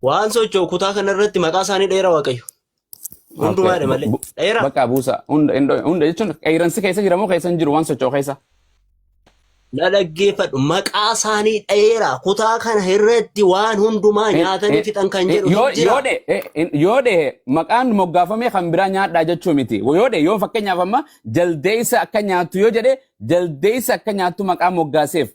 Waan socho'u kutaa kana irratti maqaa isaanii dheera Waaqayyo. Hundumaadha malee. Dheera. Bakka buusa. Hunda hunda jechuun qeerransi keessa jira moo keessa hin jiru waan socho'u keessa? Na dhaggeeffadhu, maqaa isaanii dheera kutaa kana irratti waan hundumaa nyaatanii fixan kan jedhu Yoo hin jira. yoo dhe yoo dhe maqaan moggaafamee kan biraa nyaadhaa jechuu miti. Yoo dhe yoo fakkeenyaaf amma jaldeessa akka nyaattu yoo jedhe jaldeessa akka nyaattu maqaa moggaaseef.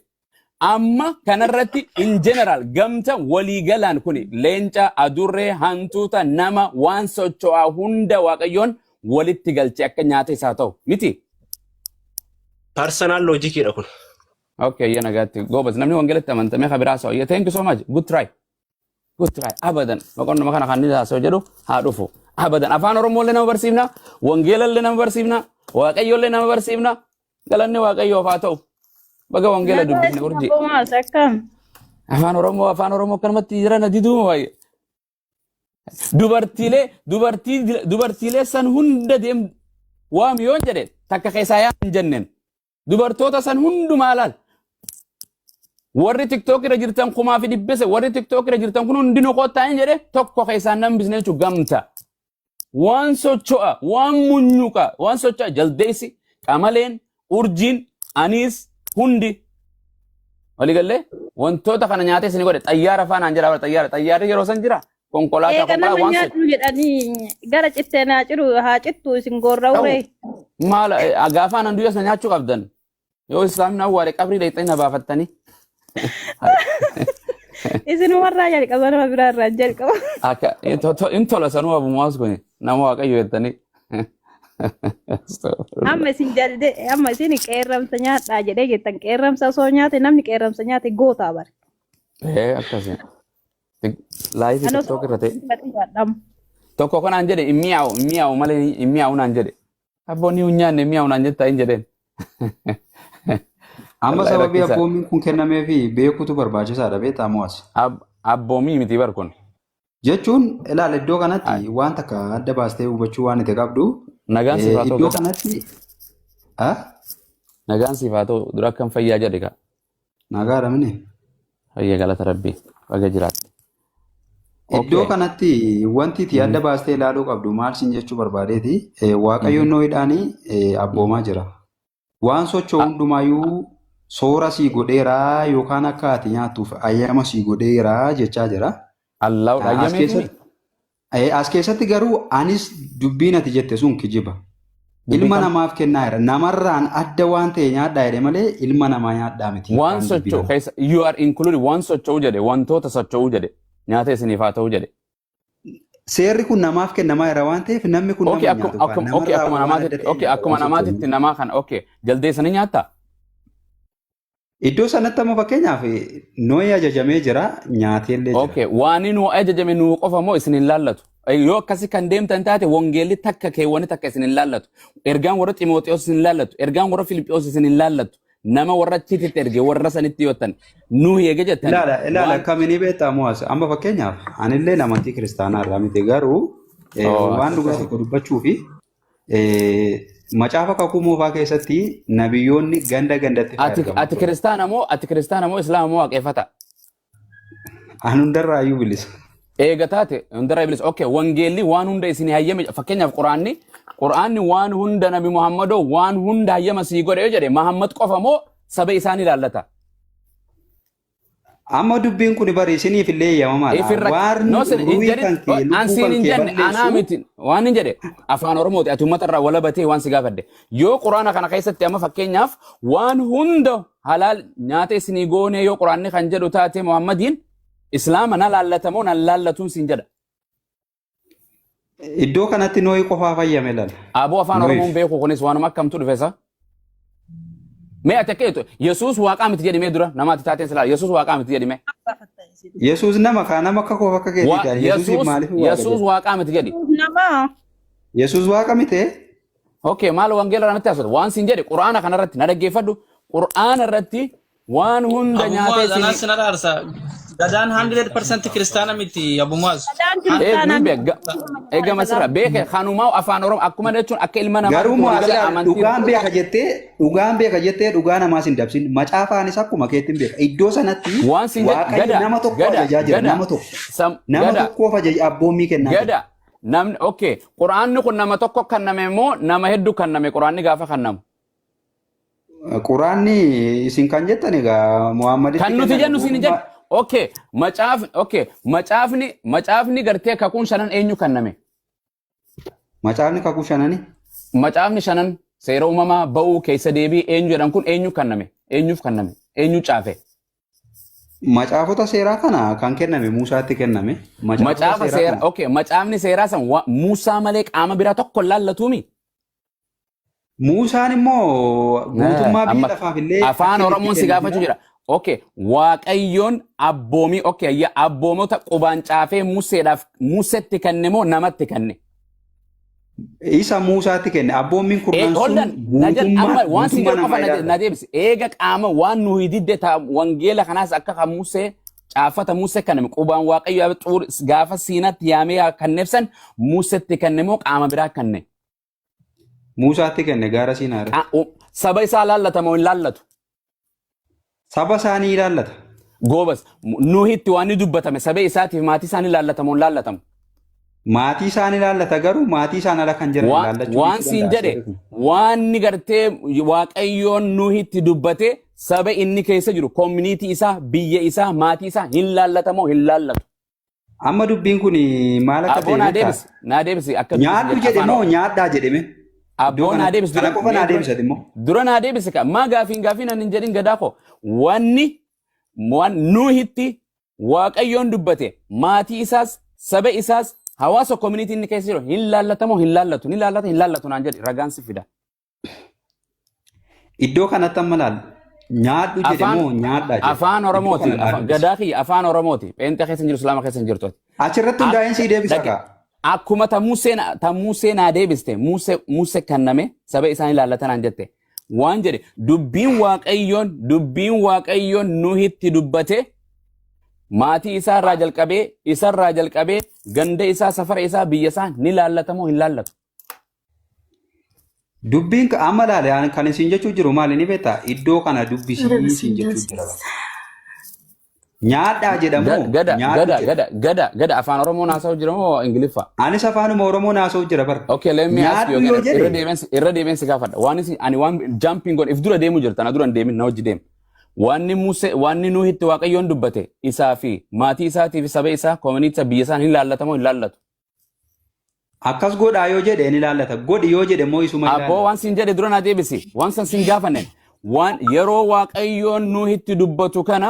Amma kanarratti in general gamta waliigalaan kuni leenca, adurree, hantuuta, nama waan socho'aa hunda Waaqayyoon walitti galche akka nyaata isaa ta'u miti. Personal logiciidha kun. Okay, ayya nagaatti. Goobas namni wangeelatti amantamee kan biraa haasa'u. Thank you so much. Good try. Good try. Abadan. Boqonnuma kana kan inni haasa'u jedhu haa dhufu. Abadan. Afaan Oromooillee nama barsiifna. Wangeelallee nama barsiifna. Waaqayyoollee nama barsiifna. Galanni Waaqayyoof haa ta'u. Baga wangeela Nagaa dubbifne isin urjii. abboomaas akkam? Afaan Oromoo akkanumatti jiran diduuma baay'ee. Dubartiilee dubartii dubartiilee san hunda deem waam yoon jedhe takka keessaa yaa hin jenneen. Dubartoota san hundumaa laal. Warri TikTok irra jirtan kumaa fi dhibbese warri TikTok irra jirtan kun hundinuu kottaa hin jedhe tokko keessaan nan bisne jechuun gamta. Waan socho'a, waan munyuqa, waan socho'a jaldeessi, qamaleen, urjiin, aniis hundi. Waliigallee wantoota kana nyaatee isin godhe xayyaara faanaan jira xayyaara xayyaarri yeroo san jira konkolaataa Eega konkolaataa nama waan nyaadhu jedhanii gara cittee naa ciru haa cittu isin gorra'uree. Maal gaafaan an duyyas na nyaachuu qabdan. Yoo islaamni awwaale qabrii dhaqxanii na baafattanii. Isin warraa jalqaba nama biraa irraa hin jalqaba. Akka in tola sanuu abumaas kun nama Waaqayyo jettanii. Amma isin jalde amma isin qeerramsa nyaadhaa jedhee jettan qeerramsa osoo nyaate namni qeerramsa nyaate gootaa bare. Ee akkasi. Live Ani osoo TikTok irra ta'e. nyaadhamu. Tokko kanaan jedhe hin mi'aawu hin mi'aawu malee hin mi'aawu naan jedhe. Abboonni hin nyaanne hin mi'aawu naan jettaa hin jedheen. Amma Wallahi sababii rakkisaa. abboommiin kun kennameefi beekuutu barbaachisaadha beektaa mo'as. Abboomii miti bar kun. Jechuun ilaal iddoo kanatti waan takka adda baastee hubachuu waan itti qabdu Nagaan siif haa ta'u iddoo gada. kanatti ah? Nagaan siif haa ta'u dura akkam fayyaa jedhe kaa. Nagaadha mini. Fayya galata Rabbii baga jiraatte. Iddoo kanatti wanti itti adda baastee ilaaluu qabdu maal siin jechuu barbaadeeti Waaqayyo Nohidhaan abboomaa jira. Waan socho'u hundumaayyuu soora sii godheeraa yookaan akka ati nyaattuuf ayyama sii godheeraa jechaa jira. Allahu As ayyameefimi. keessatti as keessatti garuu anis dubbiin ati jette sun kijiba. Dubbii Ilma kam? namaaf kennaa jira. Namarraan adda waan ta'e nyaadhaa jedhe malee ilma namaa nyaadhaa miti. Waan Waan dubbii socho'u kana. keessa you are included waan socho'u jedhe wantoota socho'u jedhe nyaata isiniif haa ta'u jedhe. Seerri kun namaaf kennamaa jira waan ta'eef namni kun Okay nama akkuma nyaatu kaa. akkuma okay Namarraa akkuma waan adda namaatitti ta'e okay nyaata akkuma waan socho'u. namaatitti namaa kana okay jaldeessa ni nyaattaa? Iddoo sanatti amma fakkeenyaaf Nohii ajajamee jira nyaateellee jira. Okay, waan nu ajajame nu qofa moo isin hin laallatu? Yoo akkasi kan deemtan taate wangeelli takka keewwani takka isin hin laallatu. Ergaan warra Ximooxiyoos isin hin laallatu. Ergaan warra Filiphiyos isin hin laallatu. Nama warra achitti erge warra sanitti yoo ta'an nu eege jettani. Ilaala ilaala Waan akkamini beektaa mo'as amma fakkeenyaaf anillee amantii kiristaanaa irraa miti garuu Oh, waan dhugaa akkasi. tokko dubbachuu fi Macaafa Kakuu Moofaa keessatti nabiyyoonni ganda gandatti fa'aa Ati ergamaa ati turan. kiristaana moo islaama moo waaqeffata? An hundarraayyuu bilisa. Eega taate hundarraa bilisa. Okay, wangeelli waan hunda isin hayyame fakkeenyaaf quraanni waan hunda nabi Muhammadoo waan hunda hayyama sii godhe yoo jedhe Muhammad qofa moo saba isaan ilaallata? Amma dubbiin kun bari isiniif illee eeyyamamaadha. Ifirra Waan no sin hin ruhii jedhin kan kee an lubbuu siin kan hin kee jenne anaa balleessu miti waan hin jedhe afaan Oromooti ati uummata irraa walabatee waan si gaafadhe yoo quraana kana keessatti amma fakkeenyaaf waan hunda halaal nyaata isinii goonee yoo quraanni kan jedhu taate Muhammadiin islaama na laallatamoo na laallatuun siin jedha. Iddoo kanatti Nohii qofaa fayyame lala. Aboo afaan Nohiif. Oromoon beeku kunis waanuma akkamtu dhufe sa? Mee ati akka jettu Yesuus waaqaa miti jedhi mee dura nama ati taateen silaa Yesuus waaqaa miti jedhi mee. Yesuus nama kaa nama akka koof akka keetii ta'an Yesuusiif maaliif waaqa Yesuus jedhu? waaqaa miti jedhi. Nama Yesuus waaqa miti? Okay, maal wangeela irraa natti haasofta? Waan siin jedhe Qur'aana kanarratti na dhaggeeffadhu. Qur'aana irratti waan hunda Abummaa nyaatee anaas isin sin araarsa. Gadaan 100% kiristaana miti Abu Muaz. Gadaan Ee kiristaanaa ni miti. beeka. Eegama sirra beeke kanumaa afaan Oromoo akkuma jechuun akka ilma Garuu namaatti immoo waliigala asirraa amantii dhugaan beeka jettee dhugaan beeka jettee dhugaa namaas hin dabsin. Macaafaanis akkuma keetti hin beeka. Iddoo sanatti waan siin jedhe Waaqayyo gada nama tokko gada ajajaa jira. gada Nama tokko. sam Nama gada tokkoof ajaja abboommii kennaa jira. gada namni okay quraanni kun nama tokko kenname moo nama hedduu kenname quraanni gaafa kennamu. Quraanni isin kan jettan egaa Muhammaditti Kan nuti kenname jennu siin hin guutummaa jedhu. Okay, macaafni okay, macaafni macaafni gartee kakuun shanan eenyu kenname? Macaafni kakuu shanani. Macaafni shanan seera uumamaa ba'uu keessa deebii eenyu jedhan kun eenyu kenname? Eenyuuf kenname? Eenyu caafe? Macaafota seeraa kana kan kenname Muusaatti kenname. Macaafota Macaafa seeraa seera kana. okay, macaafni seeraa san Muusaa malee qaama biraa tokko hin laallatuumi? Muusaan immoo guutummaa biyya Amma lafaaf illee afaan akka inni itti Oromoon si gaafachuu kennamedha. jira. Okay, Waaqayyoon abboomii okay, ayya abboomota qubaan caafee Museedhaaf Musetti kenne moo namatti kenne? Isa Muusaatti kenne. Abboommiin kurnan sun Hollan na jedh guutummaa amma waan si guutummaa jedhu namaa qofa na ilaallata. deebisi. Eega qaama waan nu didde ta wangeela kanaas akka kan Musee caafata Musee kenname qubaan Waaqayyo xuur gaafa Siinaatti yaamee kan ibsan Musetti kenne moo qaama biraa kenne? Muusaatti kenne gaara Siinaa irratti. Saba isaa laallata moo hin laallatu? Saba isaanii ilaallata. Goobas Nuhitti waan inni dubbatame saba isaatiif maatii isaanii laallata moo hin laallatamu? Maatii isaan ilaallata garuu maatii isaan ala kan jiran ilaallachuu Waan dhiisuu siin danda'a jedhe seerri kun. waan inni gartee Waaqayyoon Nuhitti dubbate saba inni keessa jiru community isaa biyya isaa maatii isaa hin laallata moo hin laallatu? Amma dubbiin kun maal akka Abboo ta'e naa beektaa? deebisi naa deebisi akka dubbisi Nyaadhu jedhe jedhe afaan moo nyaadhaa jedheme? Iddoo Abboo naa kanatti deebisi kana dura qofa mee naa dura deebisati immoo. dura naa deebisi ka maa gaafiin gaafiin ani hin jedhin gadaa koo wanni waan Nuhitti Waaqayyoon dubbate maatii isaas saba isaas hawaasa community inni keessa jiru hin laallatamoo hin laallatu ni laallata hin laallatu naan jedhi ragaan si fida. Iddoo kanatti amma laal nyaadhu jedhe Afaan moo nyaadhaa jedhe? afaan Iddoo Oromooti kana naa afaan dubbisi. gadaa kiyya afaan Oromooti pheenxee keessa hin jiru islaama keessa hin jirtu. ati. Achirratti hundaa'een sii deebisa Dhaqe kaa. akkuma ta Museen ta Musee naa deebiste Musee Musee kenname saba isaan ilaallatan naan jette waan jedhe dubbiin Waaqayyoon dubbiin Waaqayyoon Nuhitti dubbate maatii isaa irraa jalqabee isarraa jalqabee ganda isaa safara isaa biyya isaa ni laallata moo hin laallatu? Dubbiin amma laale ani kan isin jechuu jiru maali ni beektaa? Iddoo kana dubbisii isin jechuu jira. Nyaadhaa jedhamoo Gada nyaadhu gada jedha. gada gada gada afaan Oromoon haasa'u jira moo Ingiliffa? Anis afaanuma Oromoo naasa'u jira bara. Okay, let me ask you Nyaadhu yoo again. Irra jedhe deebiin irra deebiin si gaafadha. Waan isin ani waan jumping on if dura deemu jirta na dura hin deemin na hojii deem. Wanni Musee wanni Nuhitti Waaqayyoon dubbate isaa fi maatii isaatii fi saba isaa community isaa biyya isaan hin laallatamoo hin laallatu. Akkas godhaa yoo jedhe ni ilaallata. Godhi yoo jedhe immoo isuma Abboo ilaallata. waan siin jedhe dura naa deebisi. Waan san siin gaafanne. Waan yeroo Waaqayyoon Nuhitti dubbatu kana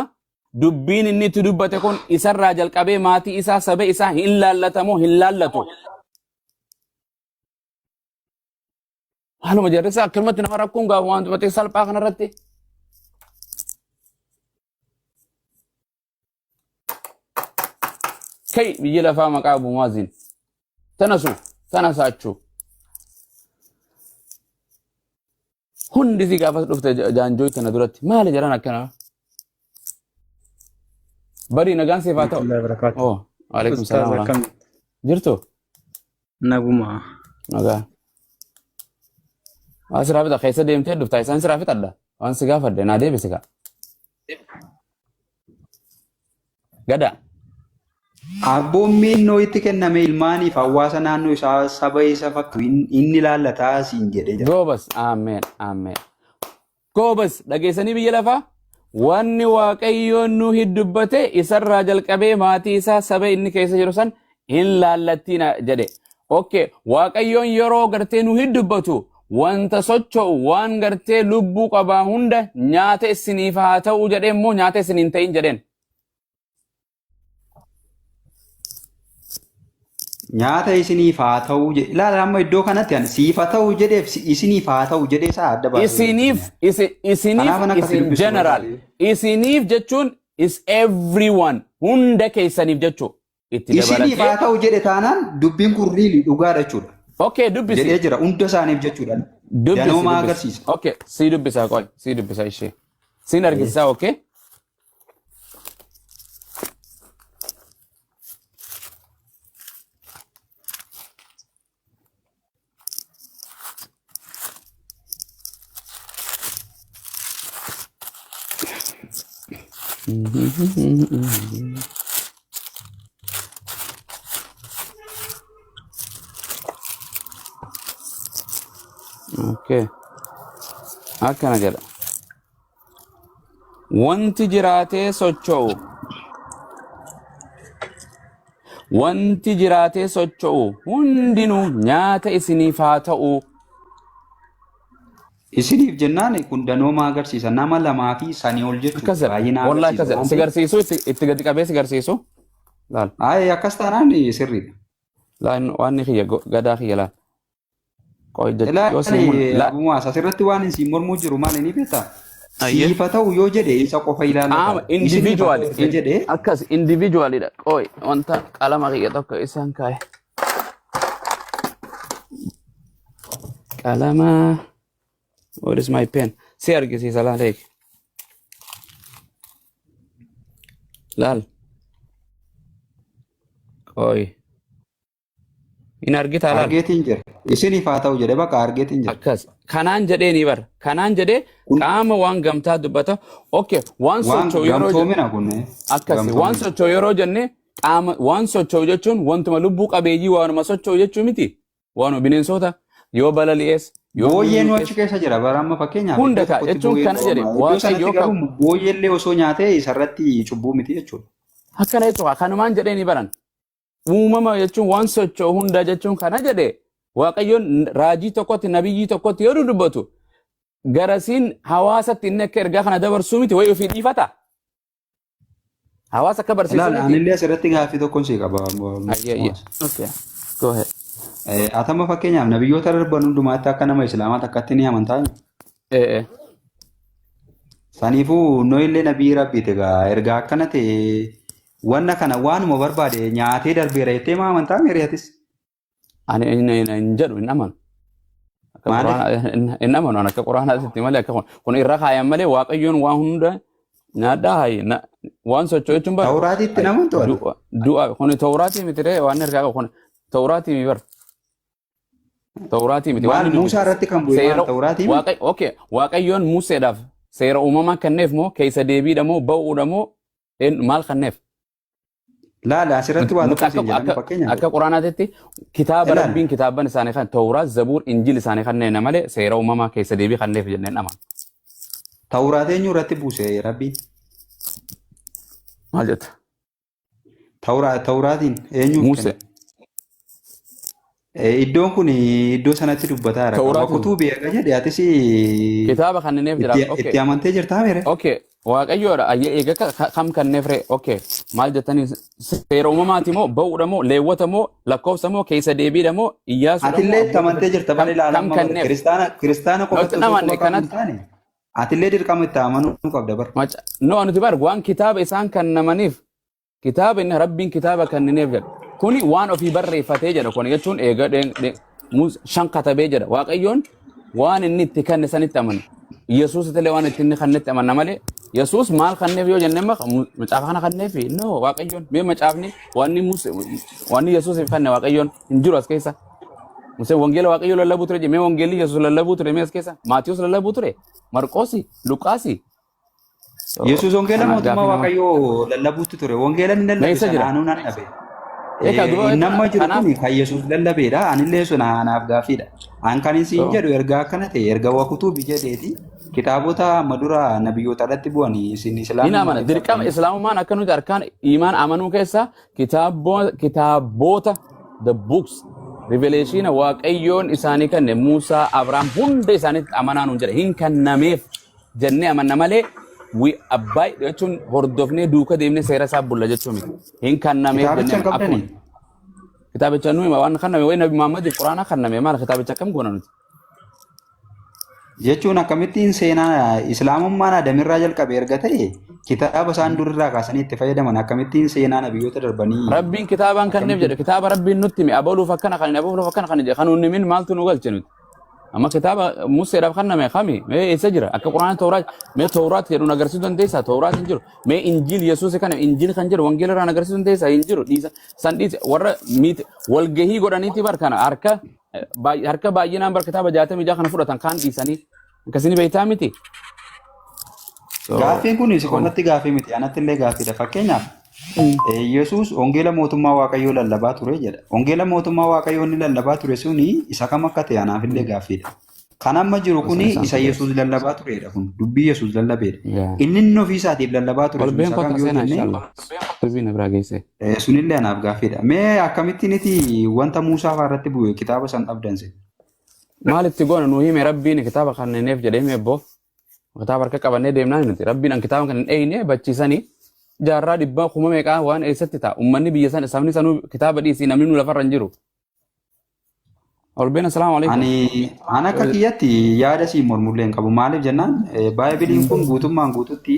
dubbiin inni itti dubbate kun isarraa jalqabee maatii isaa saba isaa hin laallatamoo hin laallatu. Haaluma jarri isaa akkanumatti nama rakkuun gaafa waan dubbatee salphaa kanarratti. Kai biyyi lafaa maqaa Abu Muaazin. Tanasu tanasaachuu. Hundi isii gaafas dhufte jaanjoo tana duratti maali jaran akkanaa? Barii nagaan siif haa ta'u. Warahmatullahi wabarakatuh. Oh, waalaikum Ustaaz salaam. akkam Jirtu? naguma. Nagaa. Waan siraa fixa keessa deemtee dhufta isaan siraa fixadha. Waan si gaafadhe naa deebisi kaa. Gada. Abboommiin Nohitti kenname ilmaaniif hawaasa naannoo isaa saba isa fakkaatu inni ilaallataa siin jedhee jira. Goobas. Ameen. Ameen. Goobas dhageessanii biyya lafaa wanni Waaqayyoon Nuhi dubbate isarraa jalqabee maatii isaa saba inni keessa jiru san hin laallattiina jedhe. Okay, Waaqayyoon yeroo gartee Nuhi dubbatu wanta socho'u waan gartee lubbuu qabaa hunda nyaata isiniif haa ta'u jedhee immoo nyaata isin hin ta'in jedheen. Nyaata isiniif haa ta'u jedhe. Ilaala amma iddoo kanatti ani siif haa ta'u jedheef isiniif haa ta'u jedhee isaa adda baasee Isiniif isiniif Kanaafan akka isin dubbisu general barbaade. isiniif jechuun is everyone hunda keessaniif jechuu itti Isiniif haa dabalatee ta'u jedhe taanaan dubbiin kun riili dhugaadha jechuudha. okay dubbisi Jedhee jira hunda isaaniif jechuudha. dubbisi Danoomaa dubbisi agarsiisa. okay sii dubbisa qoy sii dubbisa ishee siin argisiisa okay. Okay. Akkana jedha. Wanti jiraatee socho'u. Wanti jiraatee socho'u hundinuu nyaata isiniif haa ta'u. Isiniif jennaan kun danooma agarsiisa. Nama lamaa fi sanii ol Akkas jechuudha. jedha. Baay'ina Wallahi agarsiisa akkas jedha. waan Si ta'eef. garsiisuu itti gadi qabee si garsiisu. Laal. Ayi akkas taanaan sirriidha. Laal waan ni kiyya gadaa kiyya laal. Qoy yoo si Ilaali la Abu Mu'aaz asirratti waan isin mormuu jiru maal inni beektaa? Ayyee. Siifa ta'u yoo jedhe isa qofa Qaama ilaallata. Isiniif haa individual ta'u erga jedhe akkas individualidha. Qoy wanta qalama kiyya tokko isaan kaa'e. Qalama what is my pen? Si argisiisa laal eegi. Laal. Qoy. Hin argitaa laal. argeetiin jira. Isiniif haa ta'u jedhe bakka argeetiin jira. Akkas. Kanaan jedhee ni bara. Kanaan jedhee Kun qaama waan gamtaa dubbata. Okay. Waan waan socho'u yeroo jedhu gamtoomina kun akkasi. Waan gamtoomina. socho'u yeroo jenne qaama waan socho'u jechuun wantuma lubbuu qabeeyyii waanuma socho'u jechuu miti. Waanuma bineensota yoo balali'es yoo Booyyeen bulluqes achi keessa jira. Bara amma fakkeenyaaf hunda iddoo ta'a tokkotti jechuun booyyeen kana jedhe dhooma. Iddoo waaqayyo sanatti ka garuu booyyeellee osoo nyaatee isarratti cubbuu miti jechuudha. akkana jechuudha. Kanumaan jedhee ni baran. Uumama jechuun waan socho'u hunda jechuun kana jedhe waaqayyoon raajii tokkotti nabiyyii tokkotti yoo dubbatu garasiin hawaasatti inni akka ergaa kana dabarsuu miti wayi ofii dhiifata. Hawaasa akka barsiisuu Ilaali miti. anillee asirratti gaaffii tokkoon sii qaba. Ayyee ayyee. Okay. Go ahead. Atama fakkeenyaaf nabiyyoota darban hundumaatti akka nama islaamaa takkatti ni amantaa. Eh eh. Saniifuu noo illee nabii rabbiiti egaa ergaa akkana ta'e wanna kana waanuma barbaade nyaatee darbeera jettee maa amantaa meeriyatis? Ani hin jedhu hin amanu. Akka Maaliif? quraana hin amanu ani akka quraanaatti malee akka kun irra kaayan malee waaqayyoon waan hunda nyaadhaa hayi waan socho'u jechuun bara Tawraatiitti hin amantu ati? du'a du'a kun tawraatii miti ree waan ergaa qabu kun tawraatii mi bara tawraatii miti waan Maal inni Muusaa dubbise irratti kan bu'e maal seera Tawraatii miti? waaqa okay waaqayyoon Museedhaaf seera uumamaa kenneef moo keessa deebiidha moo ba'uudha moo maal kenneef? Laala asirratti Nuti waa nuti tokko akka siin jedhama akka fakkeenyaaf. akka quraanaatitti kitaaba Ilaali rabbiin kitaaban isaanii kan Tawraat, Zabuur, Injil isaanii kanneen malee seera uumamaa keessa deebii kanneef jenneen amanu. Tawraat eenyu irratti buuse rabbiin? Maal jetta? Tawraatiin eenyuuf Musee. kenne? Iddoon kun iddoo sanatti dubbataa jira. Qaba Tawraatiin kutuu beeka jedhe atis kitaaba kanneef jira. itti Okay. itti amantee jirtaa mere? Okay. Waaqayyoodha. Ayyee eega kam kanneef ree? Okay. Maal jettanii seera uumamaati moo ba'uudha moo leewwata moo lakkoofsa moo keessa deebiidha moo iyyaasuudha moo Atillee itti abboota amantee jirta kam malee kam ilaalama bara kanneef? kiristaana kiristaana Nuti qofatti osoo namanne quba qabnu hin kanatti taane atillee dirqama itti amanuu qabda bara. maca no nuti bar waan kitaaba isaan kennamaniif kitaaba inni rabbiin kitaaba kennineef jedha. Kuni waan ofii barreeffatee jedha. Kuni jechuun eega shan katabee jedha. Waaqayyoon waan inni itti kenne sanitti amana. Yesuus illee waan itti inni kennetti amanna malee Yesuus maal kenneef yoo jenne amma macaafa kana kenneefi no Waaqayyoon mee macaafni waan inni Musee waan inni Yesuusiif kenne Waaqayyoon hin jiru as keessa. Museen wangeela Waaqayyoo lallabuu ture mee wangeelli Yesuus lallabuu ture mee as keessa Maatiyus lallabuu ture Marqoosi Luqaasi. So Yesuus wangeela kana mootummaa gaafii nama Waaqayyoo lallabuutti ture. Wangeela inni lallabe meessa sana jira. anuu nan dhabe. Egaa duba Inni amma jiru kanaaf kun kan Yesuus lallabeedha. Anillee sun anaaf gaaffiidha. An kan isin so jedhu ergaa akkana ta'e erga waa kutuu jedheeti kitaabota amma dura nabiyyoota irratti bu'an isin Ni islaamni amana. maaliif Dirqama qabdanii? islaamummaan akka nuti harkaan imaan amanuu keessa kitaabota the books revelation waaqayyoon isaanii kenne Musaa Abrahaam hunda isaaniitti amanaa nuun jedhe hin kennameef jennee amanna malee we abide jechuun hordofnee duuka deemnee seera isaa bulla jechuu miti. Hin kennameef Kitaabicha jennee hin akkuma qabdanii? kitaabicha nuyi waan kenname wayi Nabi Muhammadiif Quraana kenname maal kitaabicha akkam goona nuti? Jechuun akkamittiin seenaa islaamummaan adamirraa jalqabe erga ta'e kitaaba isaan durirraa kaasanii itti fayyadaman akkamittiin seenaa nabiyyoota darbanii Rabbiin kitaabaan kenneef akkamittiin jedhe kitaaba rabbiin nutti hime abaluuf akkana kan abaluuf akkana kan jedhe kan nuun himin maaltu nu galche nuti. Amma kitaaba Museedhaaf kenname kami mee eessa jira akka Quraana Tawraat mee Tawraat jedhu nu agarsiisuu dandeessaa Tawraat hin jiru mee Injiil Yesuus kana Injiil kan jedhu wangeela irraa nu agarsiisuu dandeessaa hin jiru dhiisa san dhiise warra miit walgahii godhaniiti bar kana harka harka baay'inaan bar kitaaba 66 kana fudhatan kaan dhiisanii akkasini beektaa miti. So Gaaffiin kun si kun qofatti gaaffii miti. Anatti illee gaaffiidha. Fakkeenyaaf Yesuus wangeela mootummaa Waaqayyoo lallabaa ture jedha. Wangeela mootummaa Waaqayyoo inni lallabaa ture suni isa kam akka ta'e anaaf illee gaaffiidha. Kan amma jiru osoo kuni isaan isa turees. Yesuus lallabaa turedha kun dubbii Yesuus lallabeedha. Yaa. Inni inni ofii isaatiif lallabaa ture Ol sun been isa kam kottaa yoo seenaa jenne inshallah. Dubbii na biraa geesse. sunillee anaaf gaaffiidha. Mee akkamittiin iti wanta Muusaa fa'aa irratti bu'e kitaaba san dhabdan sin? Maalitti goona nu hime rabbiin kitaaba kanneef jedhee hime ebboo. Kitaaba harka qabannee deemnaa nuti rabbiin an kitaaba kan hin dheeyne bachiisanii jaarraa dhibbaa kuma meeqaa waan eessatti ta'a. Uummanni biyya sana sabni sanuu kitaaba dhiisii namni nu lafarra hin jiru. Ol been assalaamu alaikum. Ani an akka kiyyatti yaada siin mormullee hin qabu. Maaliif jennaan baay'eebiliin kun guutummaan guututti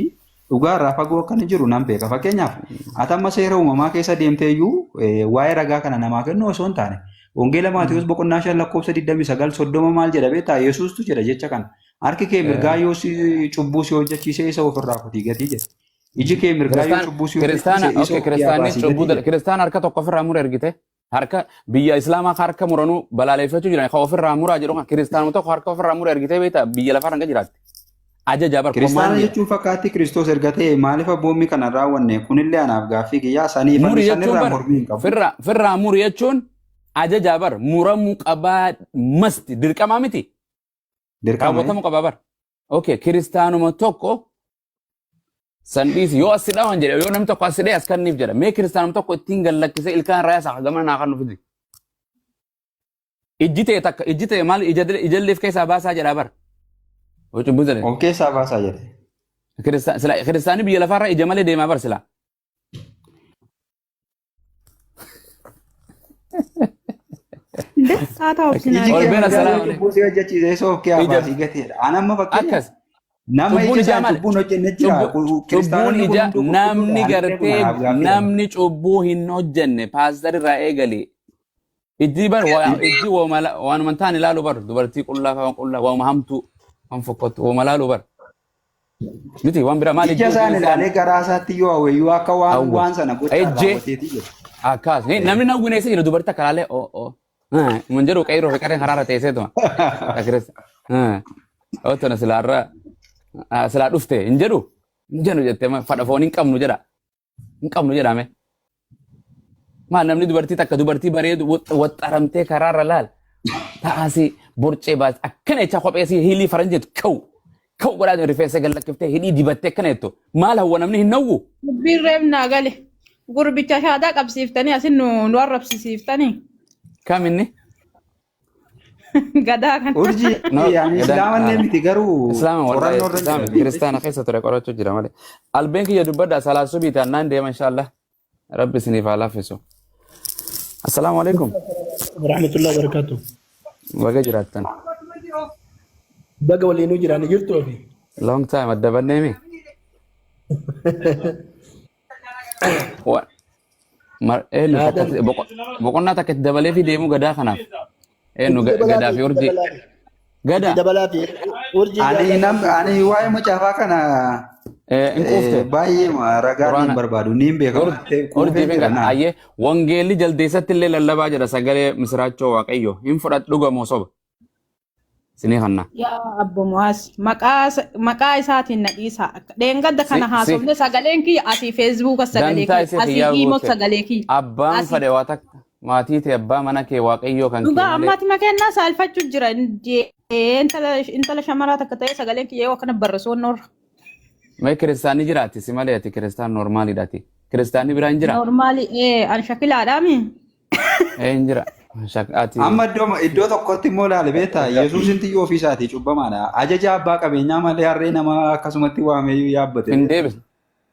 dhugaa irraa fagoo akka inni jiru nan beeka. Fakkeenyaaf ati amma seera uumamaa keessa deemtee iyyuu waa'ee ragaa kana namaa kennu osoo hin taane Wangeela Maatiyuus boqonnaa 5 lakkoofsa 29 30 maal jedha beektaa? Yesuustu jedha jecha kana. Harki kee mirgaa yoo si cubbuu si hojjechiise isa ofirraa kutii gatii jedha. Iji kee mirgaa yoo Kiristaan cubbuu si kiristaana hojjechiise isa okay of dhiyaa kiristaanni baasii cubbuu gatii jedha. kiristaan harka tokko ofirraa mura ergite harka biyya islaamaa harka muranuu balaaleffachuu jiran kan ofirraa muraa jedhu kan kiristaanuma tokko harka ofirraa mura ergite beektaa biyya lafarra hanga jiraatti. Ajaja bar Kiristaana komaandiidha. jechuun fakkaatti Kiristoos erga ta'e maaliif abboommii kana hin raawwanne? Kunillee anaaf gaaffii kiyyaa saniif ani Muri jechuun sanirraa bar mormii hin qabu. firraa firraa muri jechuun ajaja bar muramuu qabaa masti dirqamaa miti Dirqama. raawwatamuu qabaa bar. Okay kiristaanuma tokko san dhiisi yoo as dhawan jedhe yoo namni tokko as dhee as kanniif jedha mee kiristaanuma tokko ittiin gallakkisee ilkaan raayaa isaa gamana naa kan nuuf Ijji ta'e takka ijji ta'e maal ijalleef keessaa baasaa jedhaa bar. Yoo cubbuu jedhe. Of keessaa baasaa jedhe. Kiristaanni biyya lafaarra ija malee deemaa bar silaa. Saataa obsinaa Iji Ol kee beena mirgaa yoo salaam cubbuu si hojjechiise isa of keessaa Ija baasii gateedha. An amma fakkeenyaaf akkas nama cubbuun ija ijaa isaan maali? cubbuun hojjenne jira. Cubbuun Kiristaanonni kun ija hunduu qulqulluudha. namni Anillee kun gartee anaaf gaaffiidha. namni cubbuu hin hojjenne paastar irraa eegali. Ijji bar ijji waanuma hin taane ilaalu bar dubartii qullaa fa'aa qullaa waanuma hamtuu waan fokkottu waanuma ilaalu bar. Miti waan biraa maal Ija ijji isaan hojii ilaalee garaa isaatti yoo hawweyyuu akka waan hawwe. waan sana gochaa Ejjee raawwateeti jedha. akkas namni na guneessa jira dubartii takka ilaalee oo oo. Mun jedhu qeyroo fi qarreen karaarra teesseetuma. Akkiris. Ottona silaarra silaa dhufte hin jedhu hin jedhu jettee fadha foon hin qabnu jedha hin qabnu jedhame. Maal namni dubartii takka dubartii bareedu waxxaramtee karaarra laal taasii borcee baas akkana jechaa kophee sii hiilii faranjiitu kaw kaw godhaa rifeensa gallakkiftee hidhii dibattee akkana jettu maal hawwa namni hin hawwu. Dubbiin reebnaa gale. Gurbicha shaadaa qabsiiftanii asin nu arrabsisiiftanii. Kam inni? Gadaa kana. Urjii No, ani gadaan islaamallee miti garuu Islaama wallahi qorannoo irra islaama jira. kiristaana keessa ture qorachuu jira malee. Albeen kiyya dubbadha salaa subii taannaan deema inshallah. Rabbi isiniif haa laaffisu. Assalaamu alaikum. Warahmatullahi wabarakatuh. Baga jiraattan. Baga waliinuu jiraanne jirtu ofi. Long time adda banneemi. Eenyu takka Aadan. boqonnaa takka itti dabalee fi deemuu gadaa kanaaf. Eenyu Itti dabalaa gadaa fi fi itti urjii. dabalaa fi itti Gadaa dabalaa fi urjii Ani jaalladha. nam ani waa'ee macaafaa kana hin quufte. baay'ee ragaa niin Quraana barbaadu niin beeka waan ta'eef urjii quufeen fi jira naan. ayyee wangeelli jaldeessatti illee lallabaa jedha sagalee misiraachoo waaqayyo hin fudhadhu dhugamoo soba. Isinii kanna. Yaa abbo Mu'aaz maqaa isaatiin na dhiisaa. Dheengadda Si kana si haasofne sagaleen kiyya asii feesbuuka sagalee dantaa kiyya isii asii kiyyaa iimoo guute. sagalee kiyya Abbaan asii. fedhe waa takka maatii ta'e abbaa mana kee waaqayyoo kan kee Dhugaa malee. ammaati makeenna saalfachuu jira. Intala shamaraa takka ta'ee sagaleen kiyya yoo akkana barreessuun noorra. Mee kiristaanni jiraatti si malee ati kiristaan normaaliidha ati. Kiristaanni biraa hin jiraa? Normaali an shakilaadhaami. Ee hin jira. Ati Amma iddoo tokkotti immoo ilaali beektaa Yesuus intiyyuu ofii isaatii cubbamaadha. Ajaja abbaa qabeenyaa malee harree namaa akkasumatti waamee yaabbate hin beektaa. deebisne.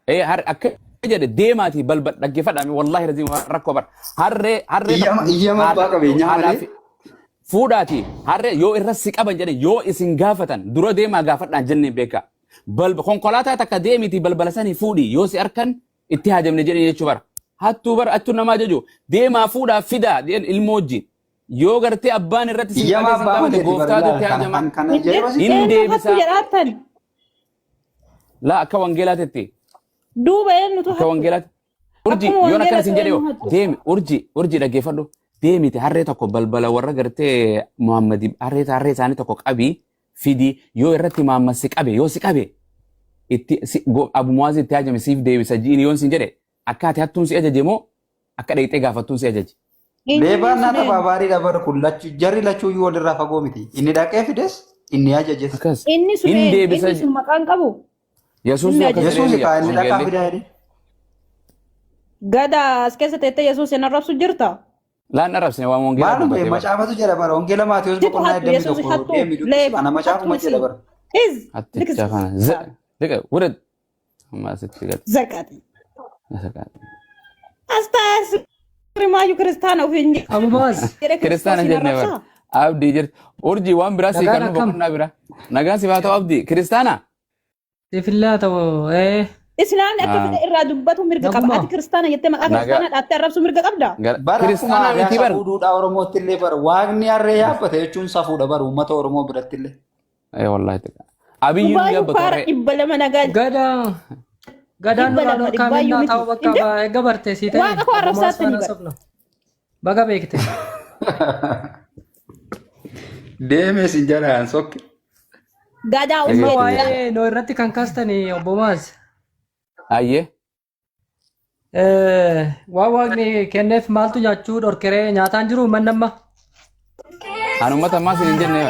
Ee har akka jedhe deemaatii balbal dhaggeeffadhaa wallaahi raziin rakkoo bara. Harree harree Iyyama tokko iyyama abbaa haadha qabeenyaa haadhaa malee fi fuudhaatii harree yoo irra si qaban jedhe yoo isin gaafatan dura deemaa gaafadhaan jennee beeka. Balba konkolaataa takka deemitii balbala sanii fuudhii yoo si arkan itti haajamne jedhanii jechuu bara. Hattuu bara hattuu namaa jechu deemaa fuudhaa fidaa jedhan ilmoo wajjin. Yoo gartee abbaan irratti si iyyama qabee si abbaa gaafate malee bara gooftaatu ilaali itti kana haajama. kan kana jedhama si Hin Eenyu hattu deebisaa. jedhaattan? Laa akka wangeelaatitti. Duuba eenyutu Akka hattu? wangeelaatti. Urji Akkuma yoon akkana wangeela siin jedhe eenyu yoo hattu? deemi urji urji dhaggeeffadhu deemite harree tokko balbala warra gartee Muhammadi harree harree isaanii tokko qabii fidi yoo irratti Muhammad si qabe yoo si qabe Itti Abu Muwaaz itti hajame siif deebisa ji'in yoon sin jedhe, akka ati hattuun si ajaje moo akka dheeyxee gaafattuun si ajaje? Leebaan na taphaa bara kun jarri lachuuyyuu walirraa fagoo miti. Inni dhaqee fides, inni ajajes. Akkas. Inni sun Hin eenyu? deebisa. Inni sun maqaan qabu? Yesuus Inni akkas ajaje. Yesuus jedhee kaa inni dhaqaa wangeelli. fidaa jedhe. Gada as keessa teettee Yesuus hin arrabsu jirta? Laan arrabsine, waan wangeelaa Maaluma dubbatee bara. macaafatu jedha bara, wangeela Maatiyus Situ boqonnaa hattu, Yesuus 21 hattu, deemi dubbisi. leeba, Ana hattu macaafuma si. jedha bara. Iz, Hatticha kana. Liqa wurid. Amma asitti gad. Zakati. As taa'ee kiristaana ofiin Abu Muaz, jedhe Kiristaana Kiristoos hin jennee bara. arrabsaa? Abdii jirti. Urjii, waan biraa sii Nagaan kannu akkam? boqonnaa bira. Nagaan si haa ta'u, Abdii. Kiristaana? Siifillee haa ta'u. Islaamni akka fedhe irraa dubbatu mirga qaba. Naguma. Ati kiristaana jettee maqaa Nagaa. kiristaanaa dhaattee arrabsuu mirga qabda? Bara akkuma Kiristaanaa aadaa miti bar. safuu duudhaa Oromootti illee bara waaqni harree yaabbate jechuun safuudha bara uummata Oromoo biratti illee. Eh, wallahi xiqqaa. Abiyyiin Dhibbaayyu yaabbatu faara harree. 200 nagaa. Gada gadaan Dhibba duraan lama ol kaa'amee dhibbaayyuu naa miti. ta'u bakka Inde? eegga barte sii ta'e. Waaqa koo Abu Muaz arrabsaatti ni faana bara. sobna. Baga beekte. Deemee sin jalaan sokke. Gadaa Amma uffee. waa'ee noo irratti kan kaastani, obbo Muaz. Ayyee. Waan waaqni kenneef maaltu nyaachuu dhorkeree nyaataan jiru manni amma? An uummata ammaa sin hin jenne,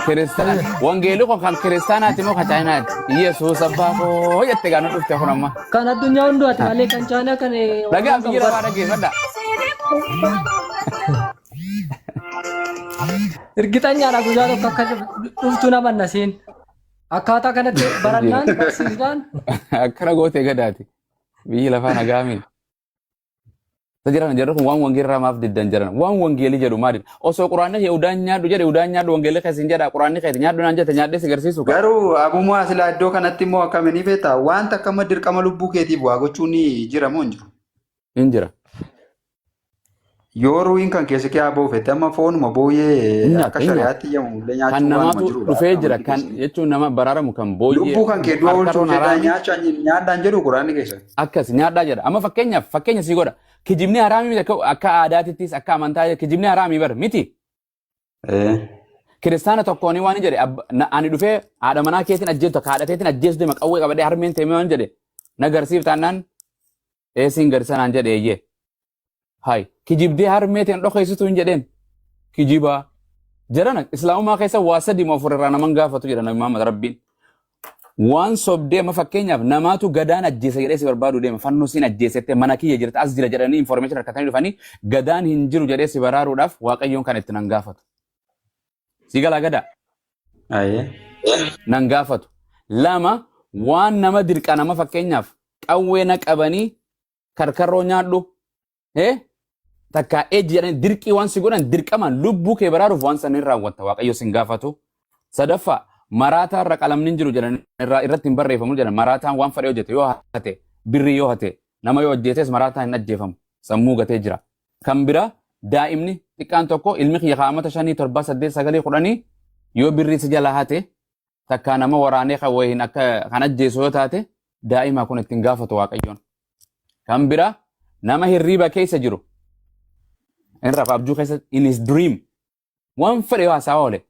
kiristaana. Wangeelli kun kan kiristaanaati moo kan Chaayinaati? Yesuus abbaa koo jette gaa nu dhufte kun amma. Kan addunyaa hundumaati malee kan Chaayinaa kan Dhagaa Oromoon qabu biyya bara. lafaa dhaggeeffadha. Irgixanyaadha, guyyaa tokko akka dhuftu nama nasiin. Akkaataa kanatti barannaan barsiisnaan. Akkana gootee gadaati. Biyyi lafaa nagaami. Jiran jarri kun waan wangeelii maaf diddan jiran? Waan wangeelii jedhu maali? Osoo quraanni Yahudaan nyaadhu jedhe, Yahudaan nyaadhu wangeelii keessa hin jedha, quraanni keessa nyaadhu naan jette, nyaadhee si garsiisu ka. Garuu Abu Muaz, silaa iddoo kanatti immoo akkamiin beektaa, wanta akkama dirqama lubbuu keetiif waa gochuun ni jira moo hin jiru? Hin jira. Yoo ruuhin kan keessa kee haa fette, amma foonuma booyyee Hin nyaata, akka hin nyaata. shari'aatti iyyamu illee Kan nyaachuun waanuma namaatu jirudha. dhufee Akka jira amantii kan keessatti. jechuun nama baraaramu kan booyyee Lubbuu kan kee du'a oolchuuf harkarroon jedhaa haraami nyaadhaan jedhu quraanni keessa. Akkas nyaadhaa jedha. Amma fakkeenyaaf, fakkeenya sii godha. Kijibni haraamii miti? Akka aadaatittis akka amantaa kijibni haraamii bar miti. Kiristaana tokkoon waan jedhe, ani dhufee haadha manaa keetiin ajjeesu akka haadha teetiin ajjeesu deema, qawwee qabadhee harmeen teemee waan jedhe na garsiif taanaan, eesiin garsiisa naan jedhe, eeyyee. Hai, kijibdee harmee teen dhokeessitu hin jedheen. Kijibaa. Jarana, islaamummaa keessa waa sadi moo afur irraa naman gaafatu jedha Nabi Muhammad Rabbiin. Waan sobdee, amma fakkeenyaaf namaatu gadaan ajjeesa jedhee si barbaadu deema, fannoo siin ajjeesettee mana kiyya jirta as jira jedhanii information harkatanii dhufanii, gadaan hin jiru jedhee si baraaruudhaaf Waaqayyoon kan itti nan gaafatu. Si galaa gadaa? Ayyee. Nan gaafatu. Lama, waan nama dirqa, nama fakkeenyaaf qawwee na qabanii karkarroo nyaadhu takka ejji jedhanii dirqii waan si godhan, dirqamaan lubbuu kee baraaruuf waan san hin raawwatta, Waaqayyo sin gaafatu. Sadaffaa, maraataa irra qalamni hin jiru jedhan, irratti hin barreeffamu jedhan. Maraataan waan fedhe hojjete yoo hate, birrii yoo hate, nama yoo hojjetes, maraataan hin ajjeefamu, sammuu gatee jira. Kan bira, daa'imni xiqqaan tokko, ilmi kiyya kaa'amata 5, 7, 8, 9, 10 yoo birrii si jala hate, takkaa nama waraanee kan wayiin akka kan ajjeesu yoo taate, daa'ima kun ittiin gaafatu Waaqayyoon. Kan bira, nama hirriiba keessa jiru, inni rafa abjuu keessa, in his dream waan fedhe yoo haasawaa oole,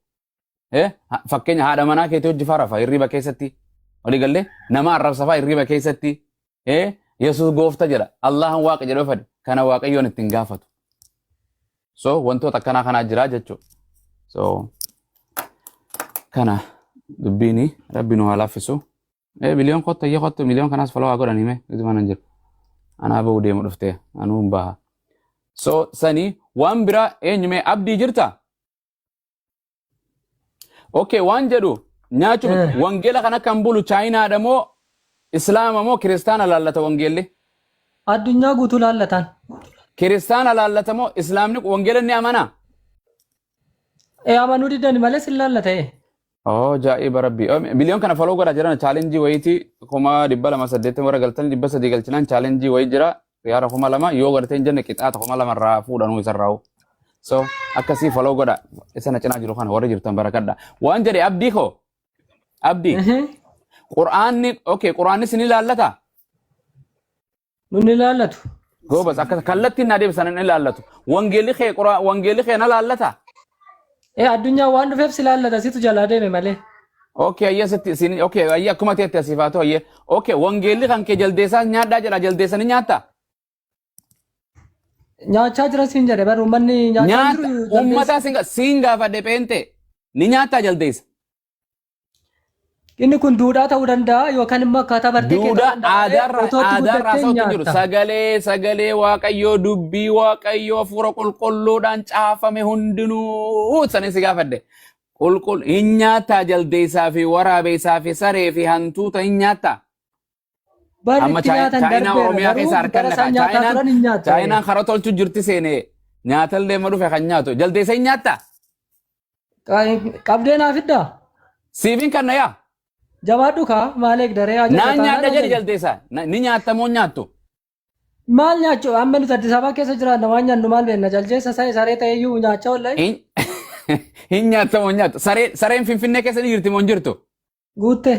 fakkeenya haadha manaa keetii hojii faa rafa hirriiba keessatti, walii gallee nama arrabsa faa hirriiba keessatti, Yesuus goofta jedha, Allahan waaqa jedhee fedhe, kana Waaqayyoon ittiin gaafatu. So wantoota akkanaa kanaa jira jechuudha. So kana dubbiini Rabbi nu haa laaffisu. Miliyoon kottu, iyyee kottu, miliyoon kanaas follow haa godhanii mee giduma nan jiru. Anaa ba'uu deemu dhuftee anuu hin baha. So sanii waan biraa eenyumee, Abdii jirta? Okay, waan jedhu nyaachuu wangeela kana kan bulu Chaayinaadha moo Islaama moo Kiristaana laallata wangeelli? Addunyaa guutuu laallataan. Kiristaana laallata moo Islaamni wangeela ni amanaa? Amanuu didani malee sin laallata. Oh, jaa'iba Rabbi. Oh, miliyoon kana follow godhaa jiran, challenge wayiiti 280,000 warra galtanii 300 galchinaan challenge wayii jira. Yaara 2000 yoo gartee hin jenne qixaata 2000 irraa fuudhanuu isarraa'u. So akkasii follow godha. Isa na cinaa jiru kana warra jirtan barakadha. Waan jedhe, Abdii koo. Abdii. Qur'aanni, okay, Qur'aanni sin ilaallata? Nun ilaallatu. Goobas, akka kallattiin na deebisan, hin ilaallatu. Wangeelli kee na laallata? Addunyaa waan dhufeef si laallata, situ jalaa deeme malee. Okay, ayya sitti isin okay, ayya akkuma teette asiif haa ta'u ayya. Okay, wangeelli kan kee jaldeessaas nyaadhaa jedha jaldeessa ni nyaatta? Nyaachaa jira siin jedhe bar uummanni nyaachaa Nyaata jiru jaldeessa. uummataa siin gaafadhe pheente ni nyaattaa jaldeessa? Inni kun duudhaa ta'uu danda'a yookaan immoo akkaataa bartee kee ta'uu Duudhaa danda'a malee aadaarraa otoo itti aadaarraa guddattee haasa'utti hin jiru. nyaatta. Sagalee sagalee Waaqayyoo dubbii Waaqayyoo hafuura qulqulluudhaan caafame hundinuu sanin si gaafadhe. Qulqull hin nyaattaa jaldeessaa fi waraabeessaa fi saree fi hantuuta hin nyaattaa? Barri Amma itti nyaatan Chaayinaa darbeera Oromiyaa garuu keessa harkan bara naqa. isaan nyaataa Chaayinaan turan hin nyaata. Chaayinaan kara tolchu jirti seene nyaatallee ma dhufe kan nyaatu. Jaldeessa hin nyaattaa? Qabdee naaf hiddaa? Siifin kan na yaa. Jabaadhu kaa maal eegdaree ajaja Naan taanaan nyaadha jedhi ajaja. jaldeessa. Ni nyaatta moo hin nyaattu? Maal nyaachuu amma nuti Addis Ababaa keessa jiraanna waan nyaannu maal beekna jaldeessa saree saree ta'e iyyuu nyaachaa oolla. Hin hin nyaatta moo hin nyaattu? Saree sareen Finfinnee keessa ni jirti moo hin jirtu? Guutte.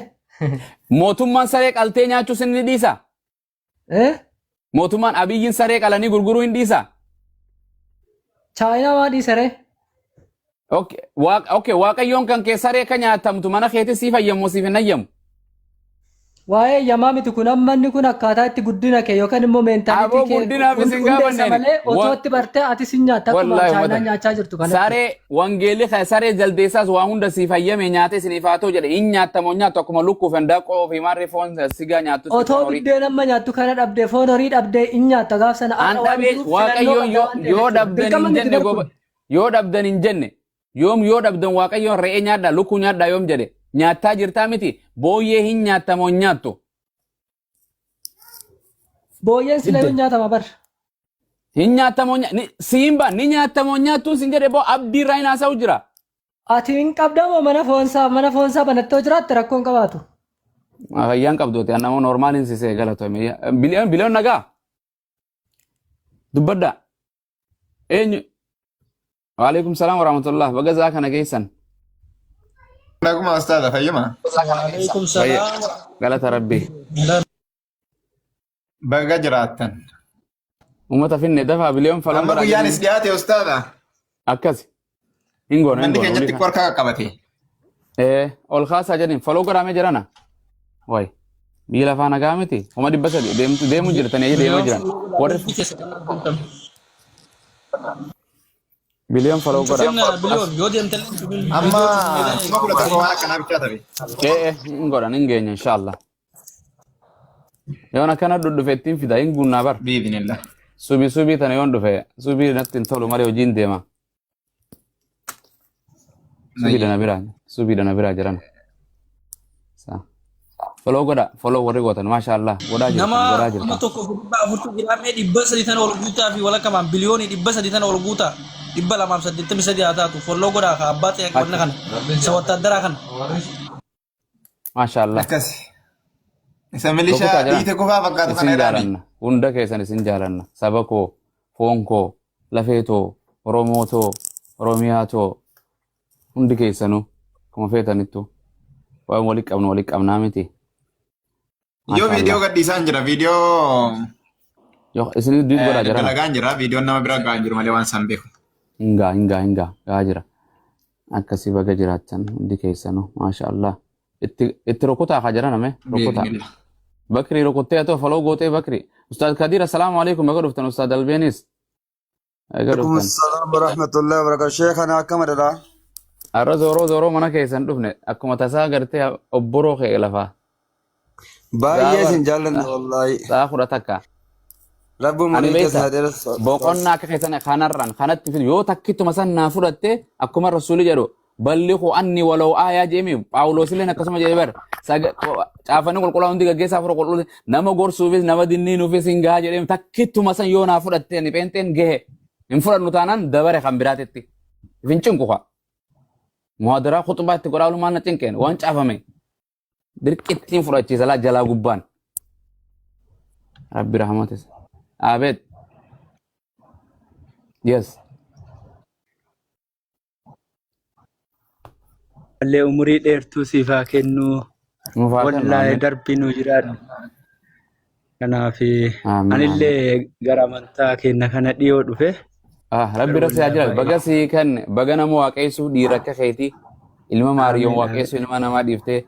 Mootummaan saree qaltee nyaachuus ni dhiisa? Eh? Mootummaan Abiyyiin saree qalanii gurguruu hin dhiisa? Chaayinaa maa dhiisaree? Okay, okay, Waaqayyoon kan kee saree akka nyaatamtu mana keetti siif hayyamu siif hin hayyamu. Waa'ee eeyyamaa miti kun amma inni kun akkaataa itti guddina kee yookaan immoo mentality Aboo kee guddinaaf isin hundeessa gaafanneen. malee otoo itti bartee atis hin nyaatta akkuma Wallaahi chaayinaan uummata. nyaachaa jirtu kanatti. Saree wangeelli kan saree jaldeessaas waa hunda siif hayyame nyaatee isiniif haa ta'u jedhe hin nyaattamu hin nyaattu akkuma lukkuu fi handaaqqoo fi maarree foon sigaa nyaattu Otoo foon horii. biddeen amma nyaattu kana dhabdee foon horii dhabdee hin nyaatta gaaf sana An har'a waan dhabee jiruuf filannoo Waaqayyoon qabda yoo waan ta'eef yoo jechuudha. dhabdan Dirqama hin miti jenne bar goba kun. yoo dhabdan hin jenne yoom yoo dhabdan Waaqayyoon re'ee nyaadhaa lukkuu nyaadhaa yoom jedhe nyaattaa jirtaa miti booyyee hin nyaattamoo hin nyaattu. Booyyeen sila Didde. yoo nyaatama bar. Hin nyaattamoo siin baa ni nyaatamoo nyaattuun sin jedhe boo abdii irraa hin haasa'u jira. Ati hin qabdamoo mana foonsaa banattee yoo jiraatte rakkoo hin qabaatu. Fayyaan qabduuti an nama normaaliin sisee galatoomi. Biliyoon biliyoon nagaa. Dubbadda. Eenyu? Waalaikum salaam warahmatullah. Baga zaa kana geessan. Naguma ustaadha fayyuma. Waalaikum salaam. Galata Rabbii. Baga jiraattan. Uummata finne dafaa biliyoon falan Amma bara guyyaan is dhiyaate ustaadha. Akkas. Hin goone hin Manni goone. keenya Olii xiqqoo harka qaqqabate. Ol kaasaa jedhin follow godhamee jirana. Wayi. Biyya lafaa nagaa miti. 300,000 deemtu deemu jirtanii deemaa jiran. Warri biliyoon follow godha. Finna biliyoon yoo deemtan Amma 17,000 waan akkanaa bichaa tabe. Hin godhan hin geenya inshallah. Yoon akkana dhudhufe ittiin fida hin guunnaa bar. Biidinillah. Subii subii tana yoon dhufe subii natti hin tolu malee hojiin deema. Subii dana biraa subii dana biraa jiran. Follow godha follow warri gootan maasha Allah godhaa jirtan Nama godhaa kuma jirtan. tokko fi dhibba afurtu jiraamee 300 tana ol guutaa fi walakkamaan biliyoonii 300 tana ol guutaa 283 haa taatu follow godhaa ka abbaa ta'e wanna kana isa wattaaddaraa kana. Maasha Allah. Akkas. Isa milishaa Rukutaa jiran. dhiite kufaa fakkaatu kana Isin jedhaani. jaalanna. Hunda keessan isin jaalanna. Saba koo, foon koo, lafee too, Oromoo too, Oromiyaa too. Hundi keessanuu akkuma feetanittu waan walitti qabnu walitti qabnaa miti. Yoo Maasha viidiyoo Allah. gadhiisaan jira. Viidiyoo Yoo isin duit godhaa jiran. dalagaan jira. Viidiyoon nama bira gahaa jiru malee waan isaan beeku. Hingaa hingaa hingaa gahaa jira. Akkasii baga jiraattan hundi keessanuu maasha Allah. Itti itti rukutaa haa jiran ame rukutaa. Biidinillah. Bakri rukuttee haa ta'u follow gootee Bakri. Ustaad Kadir assalaamu alaikum baga dhuftan Ustaad Albeenis. Baga Alaikum dhuftan. assalam wa rahmatullahi wa barakatuh. Sheekhana akkam adada? Har'a zooroo zooroo mana keessan dhufne akkuma tasaa gartee obboroo ka'e lafaa. Baay'ee isin jaallanna wallaahi. Sa'a 11. Rabbi Ani umurii keessa beekta haa dheeressu. boqonnaa akka keessan kanarraan kanatti fidu yoo takkituma san naa fudhatte akkuma rasuulli jedhu balliqu anni walau aayaa jeemi Phaawulos illeen akkasuma jedhe bar caafanii qulqullaa hundi gaggeessaa fura qulqulluu nama gorsuufis nama dinniinuufis hin gahaa jedhee takkituma san yoo naa fudhatte ani pheenxeen gahe hin fudhannu taanaan dabare kan biraatitti hin cinqu kaa muhaadaraa khuxbaa itti godhaa oolu maal na cinqeen waan caafame dirqittiin fudhachiisa laa jalaa gubbaan rabbi rahmatis abeet yes. Illee umurii dheertuu siif haa kennu. Nuuf haa kennu, Wallaahi amiin. darbii nu jiraadhu. Kanaaf Amiin, amiin. anillee gara amantaa keenya kana dhiyoo dhufe. Ah, rabbi Garuu irra si haa wallaahi jiraatu. baay'ee Baga sii kenne, baga nama waaqeessuuf dhiira akka keetii. Ilma Maariyoom Amiin amiin. waaqessu ilma namaa dhiiftee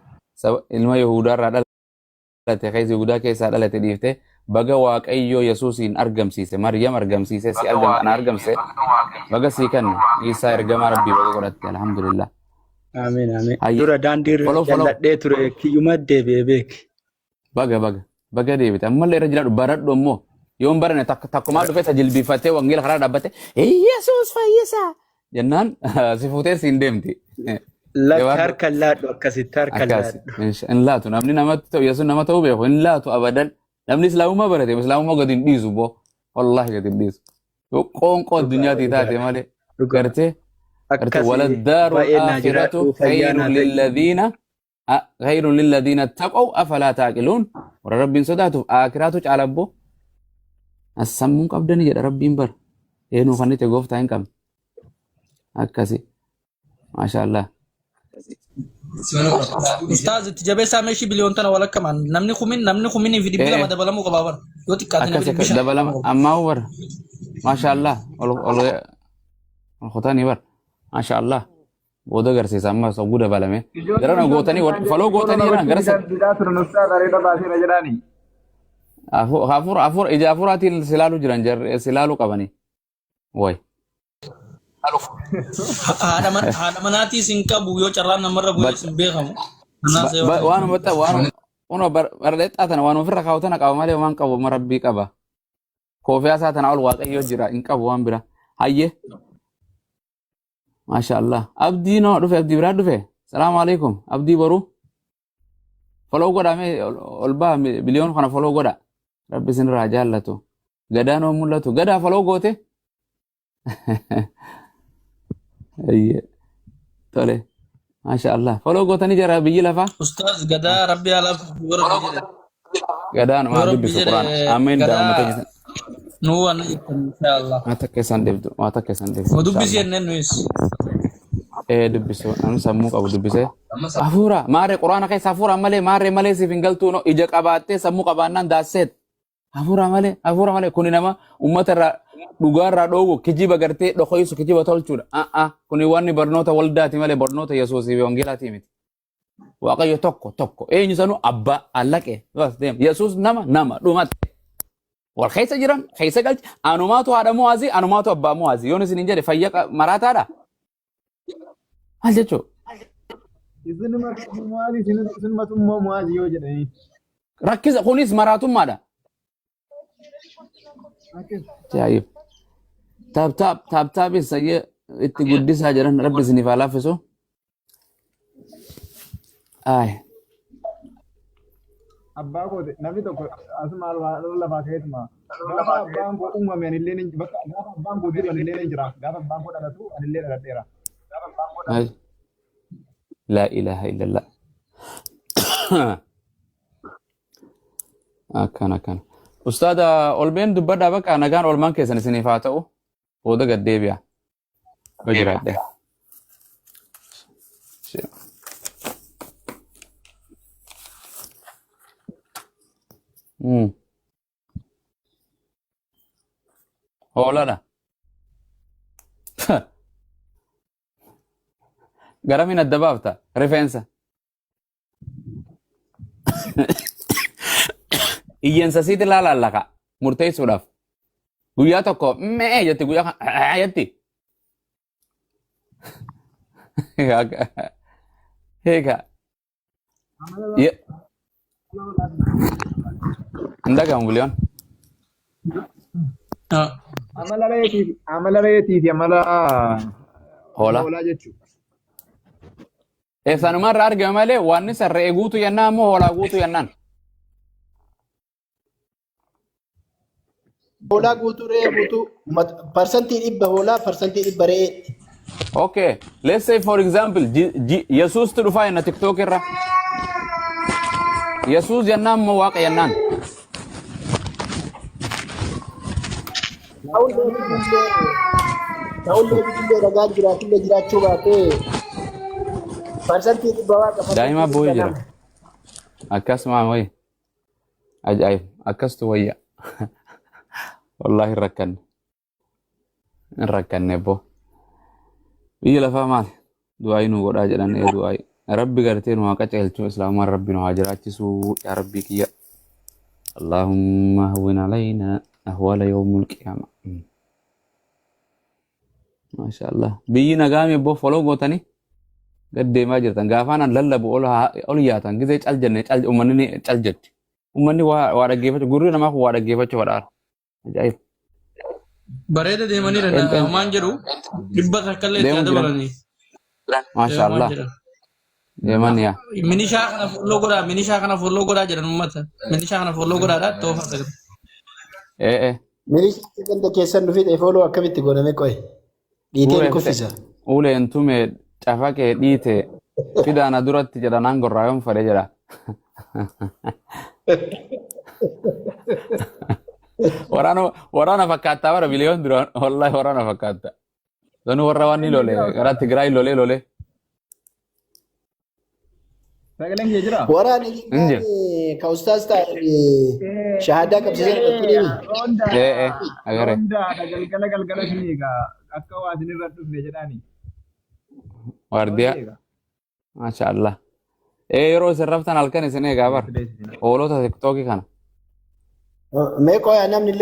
ilma Yihuudaarraa dhalate keessa Yihuudaa keessaa dhalate dhiiftee baga Waaqayyoo Yesuusiin argamsiise Maryam argamsiise si argam ana argamse baga sii kennu Iisaa ergamaa Rabbii baga godhatte alhamdulillah. Amiin amiin. Hayye Dura daandii irra follow follow jalladhee ture kiyyuma deebi'ee beeki. baga baga baga deebite ammallee irra jiraadhu baradhu ammoo yoon barane takkumaa dhufee isa jilbiifatee wangeela karaa dhaabbate Yesuus fayyisaa jennaan si fuutee siin deemti. Lakki Jabaadhu harka hin laadhu akkasitti harka hin akkas laadhu. hin laatu namni namatti ta'u Yesuus nama ta'uu beeku hin laatu abadan namni islaamummaa barate islaamummaa gadi hin dhiisu boo wallaahi gadi hin dhiisu. Yoo qoonqoo Dhugaadha addunyaatii taate dhugaadha malee dhugaa. gartee gartee Akkasi waladdaaru baay'ee naa aakhiratu jiraadhu fayyaa khayrun naa ta'i. lilladhiina khayrun lilladhiina taqaw afalaa taaqiluun warra rabbiin sodaatuuf aakhiraatu caala abboo as sammuun qabdani jedha rabbiin bara eenuu kan itti gooftaa hin qabne akkasi maashaallah Ustaaz itti jabeessaa meeshii biliyoon tana walakkamaan namni kumin namni kuminii fi dhibbi lama dabalamuu qabaa bara yoo xiqqaate namni akkasi dhibbi akkas shan dabalama ammaa bara maashaallah ol ol ol kutanii bara maashaallah booda agarsiisa ammas oguu dabalame gara Ijoolleen gootanii isaan faloo follow gootanii na jiran gochuu gara didaa turan ustaaz areeda baaseera jedhaani. hafuura hafuura ija hafuuraatiin silaaluu jiran jarri silaaluu qabanii way Haadha manaatiis hin qabu yoo carraan namarra bu'ees hin beekamu. Kanaaf yoo waan ummata waan uno barreexxaa tana waan ofirra kaa'u tana qaba malee waan qabu rabbii qaba koofiyaa isaa tana ol waaqayyo jira hin qabu waan bira hayyee maasha Allah abdii noo dhufe abdii biraa dhufe salaamu alaikum abdii boruu follow godha mee ol baha biliyoon kana follow godha rabbi isinirraa jaallatu gadaa noo mul'atu gadaa follow goote Hayyee. Tole maasha Allah follow gootanii jara biyyi lafaa Ustaaz gadaa rabbi alaaf yoo rabbi jedhe gadaan yoo maa rabbi dubbisu jedhe quraana amma hin gadaa daa'uma keessa nuu waan jettan inshaallah. waa takka isaan dhibdu waa takka isaan dhibdu Nu dubbisi inshaallah jenneen nuyis. ee dubbisu namni sammuu qabu dubbisee hafuura maarree quraana keessa hafuura malee maarree malee siif hin galtuu no ija qabaattee sammuu qabaannaan daasseet hafuura malee hafuura malee kuni nama ummata irraa dhugaa irraa dhoowwu kijiba gartee dhokoysu kijiba tolchuudha a'a kuni wanni barnoota waldaati malee barnoota yesuusii fi wangeelaatii miti waaqayyo tokko tokko eenyu sanuu abbaa allaqe bas deem yesuus nama nama dhumatti wal keessa jiran keessa galchi anumaatu haadha muwaazii anumaatu abbaa muwaazii yoon isin hin jedhe fayya maraataadha maal jechuu Isinumatu muwaazii isinumatu immoo muwaazii yoo jedhanii. Rakkisa kunis maraatummaadha. Akkas. Ajaa'ib. Taap taap taap taapis sayyee itti guddisaa jiran rabbi isiniif haa laaffisu. Ay. Abbaa kooti namni tokko asuma lafaa ka'eetuma gaafa abbaan koo uumame anillee ni bakka gaafa abbaan koo jiru anillee ni jira gaafa abbaan koo dhalatu anillee dhaladheera. Ay. Laa ilaaha illallah. Akkana akkana. Ustaada olbeen dubbadhaa bakka nagaan olmaan keessan isiniif haa ta'u. Booda gad deebi'a. Yoo jiraadhe. Hooladha. Garamiin adda baafta? Rifeensa. Iyyansa siiti laalaan laka murteessuudhaaf. Guyyaa tokko me'ee jetti guyyaa kan "Aa" jetti. Hiika. Hin dhagahamu biliyoon. Amala reetii amala reetii fi amala Hoolaa. hoolaa jechuudha. Eessanumaa irraa argame malee waan isa re'ee guutuu jennaan ammoo hoolaa guutuu jennaan. Hoolaa guutuu re'ee guutuu 100% hoolaa 100% re'ee. Okay, let's say for example, Yesuustu dhufaa jenna TikTok irra. Yesuus jennaan moo Waaqa jennaan? Ta'ullee bidillee ragaan jiraatullee jiraachuu baatee 100% waaqa Daa'ima parsantii boo'ee dhibba jira. nama. Akkasuma wayi. Ajaa'ib. Akkastu wayya. Wallaahi hin rakkanne. Hin rakkanne boo. Biyyi lafaa maali? Du'aayii nu godhaa jedhan ee du'aayii. Rabbi gartee nu haa qaceelchu islaamaan rabbi nu haa jiraachisu yaa rabbii kiyya. Allahumma hawwin alaynaa ahwaala yawmul qiyaama. Maasha Allah. Biyyi nagaami ebboo foloo gootanii gad deemaa jirtan. Gaafaan an lallabu ol ol yaatan gizee cal jenne cal uummanni ni cal jetti. Uummanni waa waa dhaggeeffachuu gurri namaa kun waa dhaggeeffachuu fadhaara. Ajaa'ib. Bareeda deemanii Qeenxeen homaan jedhu 100 illee itti deemu haa jiran. dabalanii. Maasha Homaan Allah. jedhan. Deeman yaa. Minishaa kana folloo godhaa, minishaa kana folloo godhaa jedhan uummata. Minishaa kana folloo godhaadha toofa sagal. Ee ee. Milishaan ganda keessan nu fixe fooloo akkamitti godhame qoye? Dhiitee ni Ulee fixe. kuffisa. Uleen tume cafaqee dhiite fidaana duratti jedha naan gorraa yoon fedhe jedha. Waraana waraana fakkaattaa bara biliyoon duraan wallahi waraana fakkaatta. Sanuu warra waan ni lole gara Tigraay lolee lolee. Sagaleen kee jiraa? Waraana Hin jiru. jennaan ka ustaas ta'e shahaadaa qabsiisan irratti deemi. Ee ee agaree. Rondaadha galgala galgala isin eega akka waa isin irra dhufne jedhaani. Waardiyaa. Maasha Allah. Ee yeroo isin raftan halkan isin eegaa bar. Hoolota tiktookii kana. Mee qoya namni illee